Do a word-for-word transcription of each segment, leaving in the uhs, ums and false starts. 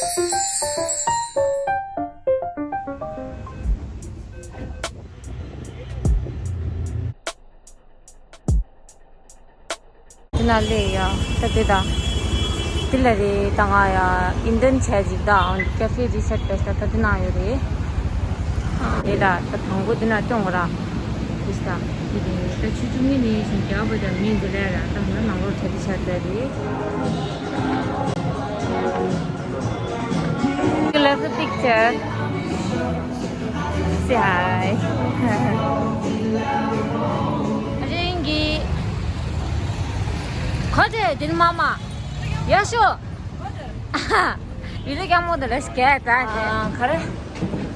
དེ་ན་ལས་ཡ། ད་དེ་ད། དེ་ལ་རེད། ད་ང་ཡ་ཨིན་ཌན་ཆ་ཞིག་ད་ཀེ་ཕེ་རི་སེཊ་པེ་ད་ད་དེ་ན་ཡོད་རེད། དེ་ད་ད་དང་པོ་དེ་ན་སྟོན་གོ་ར། དེ་ད་དེ་རེད། ད་ཆུ་ཆུ་ངི་ནི་ཞིང་རྒྱག་པ་ད་མི་འདི་ལས་ར་ད་ང་ནང་ལོགས་ཁྲ་དེ་ཆ་ད་རེད། Let's take picture. Say hi. རིང་གི་ཁོ་དེ་དེ་མ་མ་ཡ་ཤོ་ཡུལ་ལས་ཀྱང་མོ་དེ་ལས་སྐད་ད་དེ་ག་རེ།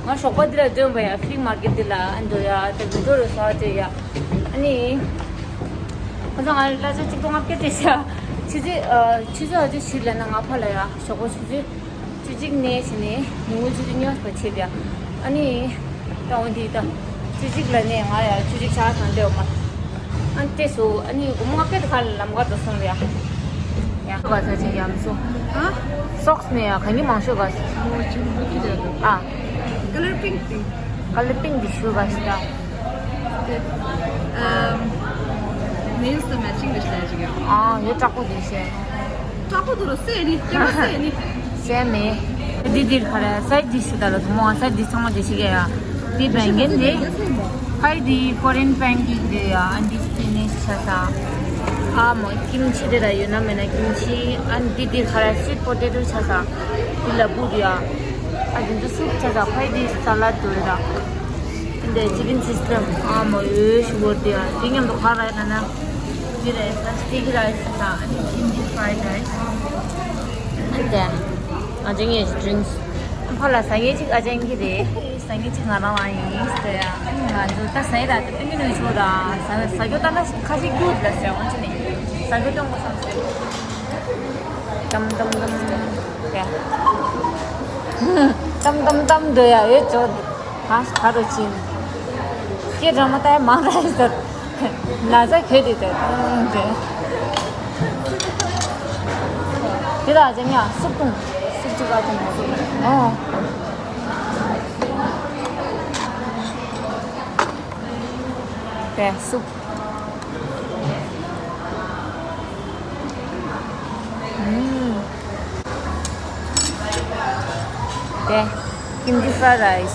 ང་ཞོགས་པ་འདི་ལ་འདོན་པ་ཡ་ཕི་ལི་མར་ཀེཊ་འདི་ལ་ཨ་འདོད་ཡ་དེ་མི་འདོད་རུ་སོང་བ་དེ་ཡ། ཨ་ནི་ཁོ་ཚོ་ང་ལ་ཅིག་ཏུ་ང་སྐད་དེ་ཤ་ཆུ་ཚོད་ཆུ་ཚོད་ཨ་ཅིག་ཞིག་ལ་ན་ང་ཕ་ལ་ཡ་ཞོགས་པ་ཆུ་ཚོད། བཅུ་གཅིག་ནས་བྱས་ནས་ཉིན་གུང་བཅུ་གཅིག་སྔོན་པ་བྱེད་པ། ཨ་ནི་ད་འོ་འདི་ད་བཅུ་གཅིག་ལ་ནས་ང་ཡ་བཅུ་གཅིག་ཆ་ཚང་སྡོད་མ། ཨ་ནི་དེ་སུ་ཨ་ནི་སྒོར་མོ་ལྔ་བརྒྱ་དེ་ཁ་ལ་ལམ་ཁ་དུ་སོང་རེད་ཡ། ཡ་ག་ས་ཅིག་ཡམ་སོ། ཨ། སོགས་ནས་ཡ་གང་གི་མང་ཤོས་ག་ས། ཨ། ཀ་ལར་པིང་ཀི་དེ། ཀ་ལར་པིང་ཀི་དེ་ཤོས་ག་ས་ད། ཨམ། ནེལ་སི་དང་མེ་ཆིང་གི་ཤ་ཞིག་ཡོད། ཨ་ཡོད། དྲག་པོ་དེ་ཤེས། དྲག་པོ་དེ་རུ་སེ་ནི་སྐྱེ་མ་སེ་ནི། ཤེས་མེད། འདི་འདིར་ཁ་ར་སའི་ཌི་ཤི་ད་ལ་དུ་མོ་སའི་ཌི་ཚང་མ་དེ་ཤི་ག་ཡ། འདི་བན་གན་དེ། ཕའི་འདི་ཀོ་རེན་པན་ཀེག་དེ་ཡ། ཨ་འདི་སྤི་ནེཆ་ཆ་ས། ཨ་མོ་ཀིམ་ཆི་དེ་ར་ཡོད་ན་མེད་ན་ཀིམ་ཆི། ཨ་འདི་འདིར་ཁ་ར་སིུཊ་པོ་ཏེ་ཊོ་ཆ་ས། འདི་ལ་བུ་དེ་ཡ། ཨ་འདི་ཚོ་སུབ་ཆ་ས། ཕའི་འདི་ས་ལ་དུ་ར། འདི་ཅི་ཀིན་སི་སི་ཊམ། ཨ་མ་ཡོད་ཤུ་བོར་དེ་ཨ་དེ་མཉམ་དུ་ག་རེ་ན་ན། འདི་རེད་ས་སི་ཊི་ཀི་རའི་སི་དང་ཨ་ནི་ཧིན་དི་ཕ་རའི་རའི་སི། ཨ་དེ་ཨ་ཅང་ངས་ཌི་རིང་སི། ཕ་ལ་ཟ་ངེ་ཅིག་ཨ་ཅང་གི་རེད། ཟ་ངེ་ཅིག་ང་རང་ལ་ཡིན་ཟེར་ཡ། ཨ་ནི་ང་ཚོ་ད་ཟ་ཡི་ར་དེ་ཏིང་ངེ་ནུས་ཆོག་ར་ཟ་ཟ་རྒྱུ་ད་ན་ཁ་ཅིག་རྒྱུ་ལ་ཟེར་འོང་ཅི་ནི་ཟ་རྒྱུ་སྟོན་དགོས་བསམ་ཟེར། ཏམ་ཏམ་ཏམ། ཡ། ཏམ་ཏམ་ཏམ་འདོད་ཡ་ཡོད་ཅོག་ཧ་ཧ་རོ་ཆིན། ཀྱེ་འདྲ་མོ་ཏའི་མང་ར་ཡི་ཟེར། ན་ཟ་ཁེ་དེ་ཏེ་ཏང་ཏེ། དེ་ལ་ཅན་ཡ་སུབ་ཏུང་། སུབ་ཅིག་ག་ཏུང་སུབ། ཨོ། དེ་སུབ། ཨུམ། དེ་ཀིམ་ཅི་ཕ་རའི་རའི་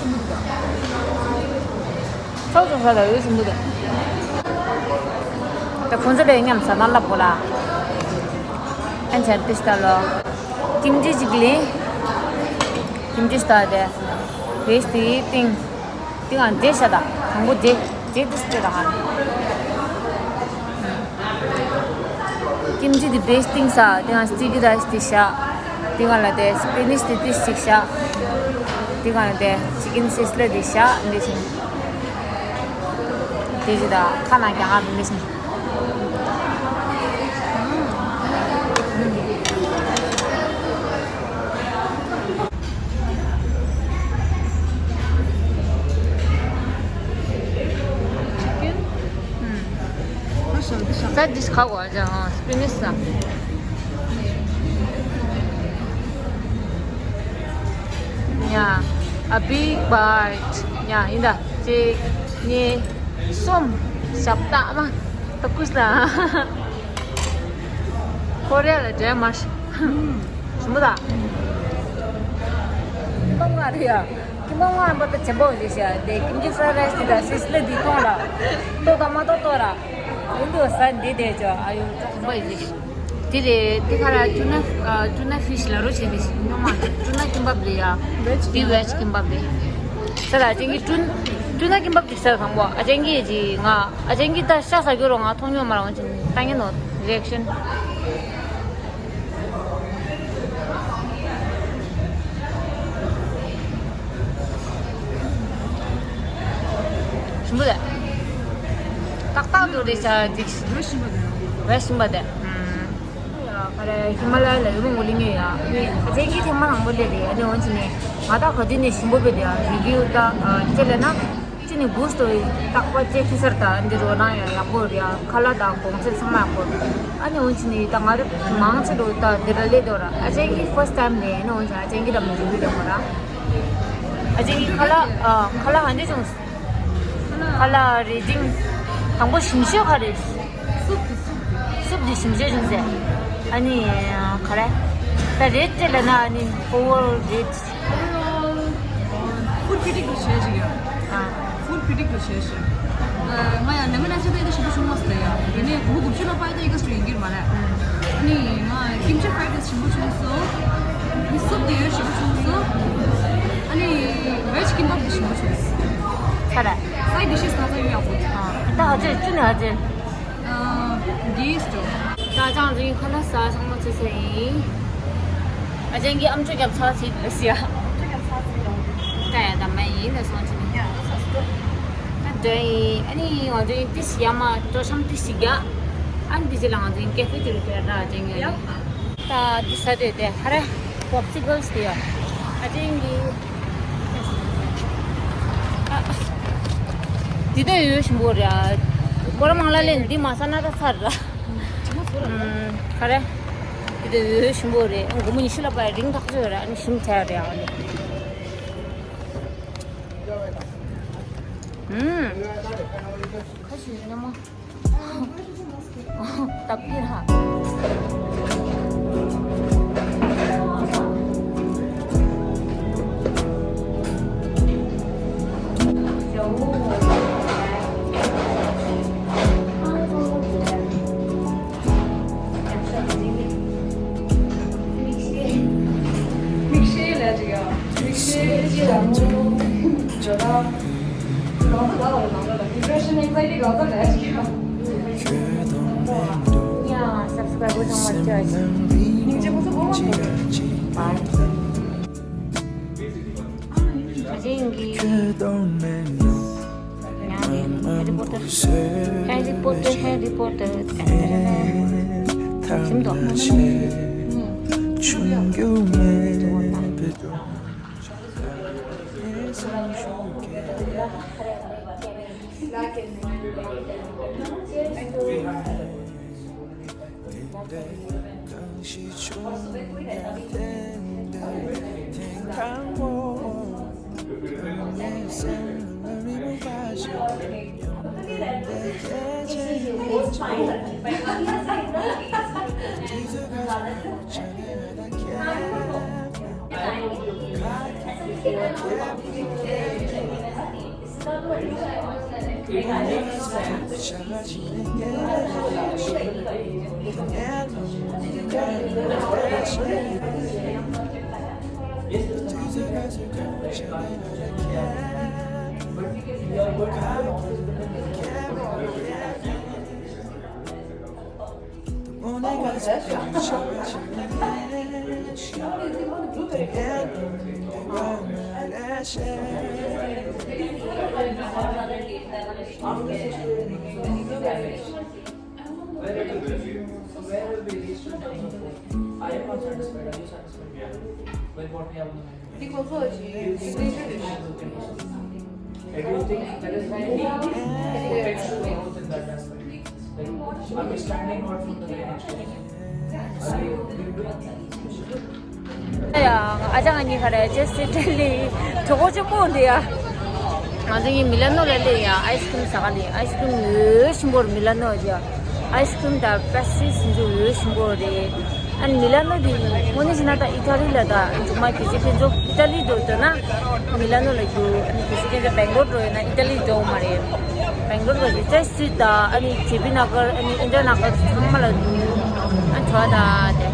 སི། ཚོགས་ཚོགས་ས་ལ་འོས་སུ་མི་འདུག་ད་ཁོང་ཚོ་ལས་མཉམ་ཟ་ན་ལབ་དགོས་ལ། ཨན་ཆར་ཏི་ཤ་ལོ། ཀིམ་ཅི་ཅིག་ལེན། ཀིམ་ཅི་ཤ་དེ། བེས་ཏི་ཏིང་། ཏིང་ཨ་འདྲེ་ཤ་ད། དང་པོ་འདྲེ། འདྲེ་ཏི་ཤ་དེ་ད་ཧ། ཀིམ་ཅི་དེ་བེས་ཏིང་ས། ཏིང་ཨ་སི་ཊི་ཀི་རའི་སི་དེ་ཤ། ཏིང་ཨ་ལ་དེ་སི་པི་ནིཤ་དེ་ཏི་ཤ་ཅིག་ཤ། ཏིང་ཨ་ལ་དེ་ཅི་ཀིན་སི་སི་ལ་དེ་ཤ། འདི་ཅིང་། དེ་ཅི་ད་ཁ་ན་ཀྱང་ཨ་མི་ཤིང་། ས་ཌིཤ་ཁ་གོ་ཨ་ཅང་སི་པི་ནིཤ་ས། Yeah, a big bite. Yeah, ཡིན་ད། གཅིག་གཉིས། གསུམ། ཞབས་སྟག་མ། ད་ཀུས་ལ། ཁོ་རེ་ལ་འདྲེ་མ་ཤི། ཞིམ་པོ་ད། ཁྱིམ་པ་ང་རེ་ཡ། ཁྱིམ་པ་ང་རེ་པ་ད་ཆེན་པོ་ཞིག་ཤ་དེ་ཀིམ་ཅི་ཕ་རའི་རའི་སི་དེ་ད་སི་སི་ལ་འདི་གཏོང་ར། ལྟོ་དང་མ་གཏོགས་གཏོང་ར། ཡིན་དུ་ས་འདི་དེ་ཅོ་ཨ་ཡོ་ཅོ་ཁོམ་པ་ཡིན་ཤི། དེ་རེད། དེ་ག་ར་ཊུ་ན་ཨ་ཊུ་ན་ཕི་ཤི་ལ་རོ་བྱེད་དེ་ཤི་ཉོ་མ། ཊུ་ན་ཀིམ་པབ་རེད་ཡ། དེ་ཝེ་ཇི་ཀིམ་པབ་རེད། ས་ར་ཅན་གྱི་ཊུ་ཊུ་ན་ཀིམ་པབ་དེ་ས་དང་པོ་ཨ་ཅན་གྱི་ཅི་ང་ཨ་ཅན་གྱི་ད་ཤ་ཟ་རྒྱུ་རོ་ང་མཐོང་ཉོ་མ་ར་འོང་ཅན་ད་ངེ་ནོ་རི་ཨེག་ཤན། ཞིམ་པོ་རེད། ཏག་ཏག་འདུག་རེད་ཤག་འགྲིག་ཞིམ་པོ་རེད། ཝེ་ཞིམ་པོ་རེད། ཨུམ། ཡ་ག་རེ་ཧི་མ་ལ་ཡ་ལ་ཡུ་མོ་ངོ་ལི་ངེ་ཡ་ནི་ཨ་ཅན་གྱི་ཐེངས་མ་དང་པོ་ལས་རེད། ཨ་ནི་འོན་ཅི་ནི་ང་ད་ག་དུས་ནས་ཞིམ་པོ་བེད་ཡ་རི་བིའུ་ད་ཅེ་ལས་ན། དེ་ནི་གུས་ཏོ་རྟག་པར་ཅེ་ཁི་སར་ད་འདི་རོ་ན་ཡང་ཡག་པོ་རེད་ཡ། ཁ་ལག་དང་གོང་ཚད་ཚང་མ་ཡག་པོ་རེད། ཨ་ནི་འོན་ཅི་ནི་ད་ང་རེ་མང་ཆེ་རུ་ད་འདི་ར་ལེ་དོ་ར། ཨ་ཅེ་གི་ཕར་སི་ཊི་ཊའིམ་ནས་ཨ་ནི་འོན་ཅི་ཨ་ཅེ་གི་ད་མི་འཇུ་གི་རེད་མོ་ར། ཨ་ཅེ་གི་ཁ་ལག་ཨ་ཁ་ལག་ཧ་འདི་བྱུང་། ཁ་ལག་རེ་ཌིང་དང་པོ་ཞིམ་ཤོས་ག་རེ། སུབ་ཀྱི་སུབ་ཀྱི། སུབ་འདི་ཞིམ་ཤོས་བྱུང་ཟེར། ཨ་ནི་ག་རེ། ད་རེད་ཅེ་ལ་ན་ཨ་ནི་ཨོ་ཝར་ཨོལ་རེད། ཨོ་ཝར་ཨོལ་ཕུཌ་ཀི་རི་ཊིག་ཏུ་བྱས་ཅིག་ཡ། ཨ་ཕུཌ་ཀི་རི་ཊིག་ཏུ་བྱས་ཤིང་། ང་ཡང་ལེ་མོན་ཨེ་ཤི་ཡ་དེ་ཞིམ་པོ་བྱུང་མ་སོང་ཡ། དེ་ནས་དགུ་དགུ་བཅུ་ལ་པའི་དེ་ཨི་ག་སུ་ཡིན་གྱི་མ་རེད། ཨ་ནི་ང་ཀིམ་ཅི་ཕ་རའེ་རའེ་སི་ཞིམ་པོ་བྱུང་སོང་། ཨ་ནི་སུབ་དེ་ཡོད་ཞིམ་པོ་བྱུང་སོང་། ཨ་ནི་ཝེཇ་ཀིམ་པབ་དེ་ཞིམ་པོ་བྱུང་སོང་། ཁ་ར། སའི་ཌི་ཤེས་ང་ཚོ་ཡོད་ཡག་པོ། ད་ཧ་ཅེ་ཅི་ནས་ཧ་ཅེ། གིས་ཏོ། ད་ཅང་རིང་ཁ་ལག་ཟ་ཚང་མ་ཚོ་ཚེ་ཡིན། ཨ་ཅན་གྱི་ཨམ་ཅོག་རྒྱབ་ཚར་ཚེ་ལ་ཟིག་ཨ། ད་ཡ་ད་མ་ཡིན་ན་སོང་ཅི་ནི། ད་འདྲ་ཡིན། ཨ་ནི་ང་ཚོ་ཡིན་ཏི་ཞིག་ཡ་མ་ཏོ་ཤམ་ཏི་ཞིག་ཡ། ཨ་ནི་ཏི་ཞིག་ལ་ང་ཚོ་ཡིན་ཀེ་ཕེ་ཏི་རུ་ཏེ་ར་ཨ་ཅན་གྱི། ད་འདི་ས་དེ་དེ་ཧ་ར་པོབ་སི་ཀལ་སི་དེ་ཡ། ཨ་ཅན་གྱི། ཨ། འདི་ད་ཡོད་ཞིམ་པོ་རེད་ཨ། སྐོར་མང་ལ་ལེན་འདི་མ་ས་ན་ད་ཚར་ར། ཨམ། ག་རེ། འདི་ད་ཡོད་ཞིམ་པོ་རེད། སྒོར་མོ་ཉི་ཤུ་ལ་པ་རིང་ཐག་ཆོད་རེད། ཨ་ནི་ཞིམ་ཚ་རེད་ཨ་ནི། ཨམ། ཁ་ཞིག་ཡིན་ན་མ། ད་ཕིར་ཧ། མིག་ཤེལ་ལ་ཅིག་ཡ། མིག་ཤེལ་ཅིག་ལ་མོ། ཇོ་ད། གང་ས་ག་བ་ལ་ནང་ལ་ཌི་པི་རེ་ཤན་ཨེང་ཛའི་ཊི་གང་ས་ལ་ཅིག་ཡ། ཡ་སབ་སི་ཀ་རའིབ་ཚང་མ་བཅོས། སྙིང་རྗེ་པོ་ཚོ་གོ་མ་ཐུབ། བའི། ད་ཅིང་གི། ཡང་ནི་ཧེ་རི་པོ་ཏར། ཧེ་རི་པོ་ཏར། ཧེ་རི་པོ་ཏར། ཏན་ཏན་ཏན། ཞིམ་འདུག Where it will be, where will be reached? I am not satisfied. Are you satisfied? Yeah. With what we have on the menu? Everything that is pending, potential growth in that aspect. Like, are we standing out from the line? Are we, we will ཨ་ཅག་ང་གཉིས་ཁ་རེ་ཅེ་སི་ཏྲེ་ལི་གྲོགས་པོ་ཆེན་པོ་འདི་ཡ། ང་ཚོ་གཉིས་མི་ལ་ནོ་ལ་སླེབས་ཡ། ཨའི་སི་ཀྲིམ་ཟ་ག་སླེབས། ཨའི་སི་ཀྲིམ་འོས་ཞིམ་པོ་རེད། མི་ལ་ནོ་ཡ། ཨའི་སི་ཀྲིམ་དང་པེ་སི་ཊི་རི་སིན་ཇུ་འོས་ཞིམ་པོ་རེད། ཨ་ནི་མི་ལ་ནོ་འདི་དངོས་གནས་བྱས་ན་ད་ཨི་ཊ་ལི་ལ་ད་མཇུག་མ་གལ་སྲིད་ཁྱེད་ཚོ་ཨི་ཊ་ལི་འགྲོ་འདོད་ན་མི་ལ་ནོ་ལ་རྒྱུགས། ཨ་ནི་གལ་སྲིད་ཁྱེད་ཚོ་སྦེང་ལོར་འགྲོ་ཡོད་ན་ཨི་ཊ་ལི་འགྲོ་མ་རེད། སྦེང་ལོར་བ་གི་ཅེ་སི་ཏྲེ་ལི་དང་ཨ་ནི་ཇེ་པི་ན་གར། ཨ་ནི་ཨིན་དྲ་ན་གར་ཚང་མ་ལ་འདུག་ཨ་ནི་གྲོ་དང་དེ།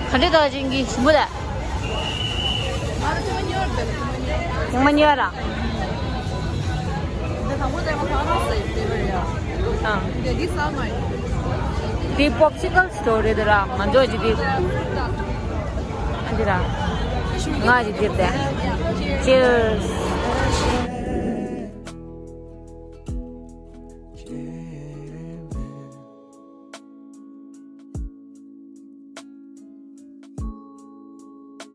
ག་འདྲ་འདུག་ཅིང་གི་ཞིམ་པོ་ད། ང་ལ་ཐེངས་མ་གཉིས་པ་རེད། ཐེངས་མ་གཉིས་པ་ར། འདི་དང་པོ་དེ་ང་ཕ་ར་སེ་དེ་རེད་ཡ། ཨ། འདི་འདི་ཟ་མ་ཡིན། འདི་པོབ་སི་ཀལ་སི་དེ་རེད་ད་ར། ང་ཚོ་ཅི་འདི། ཨ་འདི་ར། ང་ཅི་འདི་དེ། Cheers།